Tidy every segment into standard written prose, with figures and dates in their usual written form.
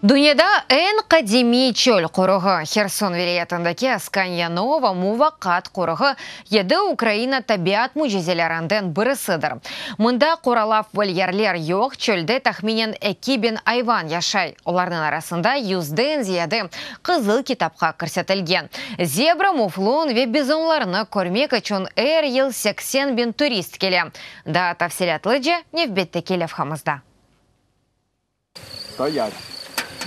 Dünyada eñ qadimiy çöl qoruğı, Herson vilâyetindeki Askaniya-Nova muvaqqat qoruğı yedi Ukraina tabiat mücizelerinden birisidir. Mında qoralav volyerler yoq, çölde tahminen 2000 ayvan yaşay, olarnıñ arasında yüzden ziyade Qızıl kitapqa kirsetilgen. Zebra, muflon ve bizonlarnı körmek içün er yıl 80 biñ turist kele. Daa tafsilâtlıca nevbetteki levhamızda. Стоять!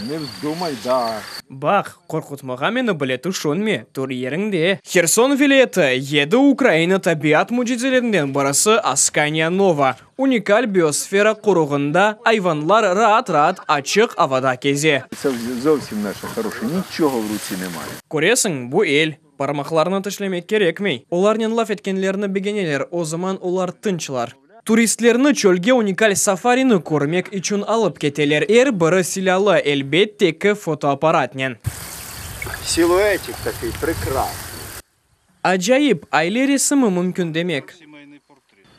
Не вздумай, да. Baq, qorqutmağa meni bile tüşünme, tur yeriñde. Herson vilâyeti, yedi Ukraina tabiat mücizelerinden birisi Askaniya-Nova unikal biosfera qoruğında ayvanlar raat-raat açıq avada keze. Це зовсім наша хороша, нічого в руці немає. Köresiñ, bu el. Parmaqlarını tişlemek kerekmey. Olarnen laf etkenlerni begeneler, o zaman olar tınçlar. Turistlerni çölge unikal safarini körmek içün alıp keteler. Er biri silâlı, elbette ki, fotoapparatnen. Силуетик такий прекрасний. Acayip, aile resimi mümkün demek.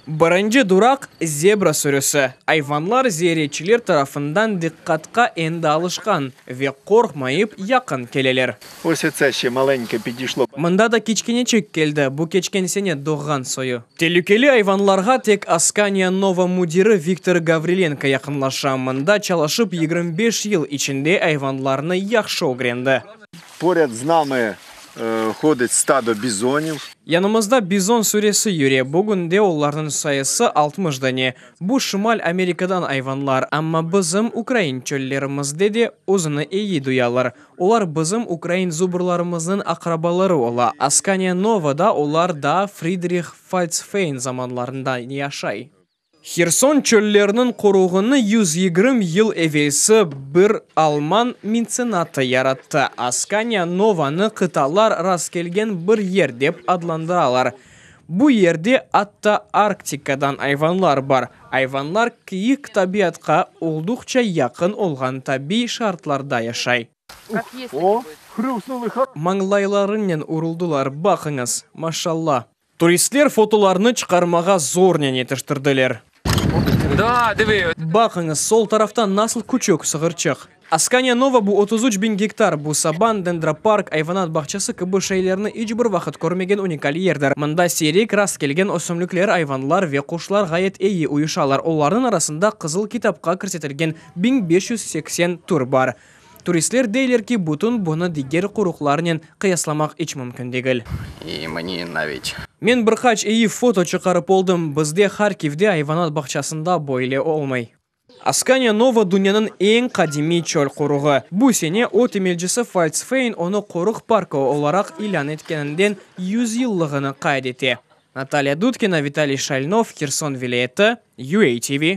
Birinci duraq, zebra sürüsi. Ayvanlar ziyaretçiler tarafından diqqatqa endi alışqan ve qorqmayıp yaqın keleler. Ось оце ще маленьке підійшло. Mında da kiçkeneçik keldi, bu keçken sene doğğan soyu. Telükeli ayvanlarğa tek Askaniya-Nova müdiri Viktor Gavrilenko yaqınlaşa. Mında çalışıp 25 yıl içinde ayvanlarnı yahşı ögrendi. Поряд з нами ходить стадо бізонів. Yanımızda bizon sürüsi yüre, bugünde olarnıñ sayısı 60 dane. Bu Şimal Amerikadan ayvanlar, amma bizim ukrain çöllerimizde de özüni eyi duyalar. Olar bizim ukrain zubrlarımıznıñ aqrabaları ola. Askaniya-Novada olar daa Fridrih Falzfeyn zamanlarından yaşay. Herson çölleriniñ qoruğını 120 yıl evelsi bir alman metsenatı yarattı. Askaniya-Novanı qıtalar rastkelgen bir yer dep adlandıralar. Bu yerde atta Arktikadan ayvanlar bar. Ayvanlar kiyik tabiatqa olduqça yaqın olğan tabiiy şartlarda yaşay. О, хрюкнули хор. Mañlaylarınen uruldılar, baqıñız, maşalla. Turistler fotolarnı çıqarmağa zornen yetiştirdiler. Да, диви. Baqıñız, sol tarafta nasıl küçük sığırçıq. Askaniya-Nova bu 33 biñ gektar, bu saban, dendropark, ayvanat bağçası kibi şeylerni iç bir vaqıt körmegen unikal yerdir. Mında siyrek rastkelgen ösümlikler, ayvanlar ve quşlar ğayet eyi uyuşalar, olarnıñ arasında Qızıl kitapqa kirsetilgen 1580 tür bar. Turistler deyler ki, bütün bunı diger qoruqlarnen qıyaslamaq iç mümkün degil. І мені навіть Men bir qaç eyi foto çıqarıp oldım, bizde Harkivde ayvanat bağçasında böyle olmay. Askaniya-Nova dünyanıñ eñ qadimiy çöl qoruğı. Bu sene o temelcisi Falzfeyn onı qoruq parkı olaraq ilân etkeninden 100 yıllığını qayd ete. Natalya Dudkina, Vitaliy Şalnov, Herson vilâyeti, UATV.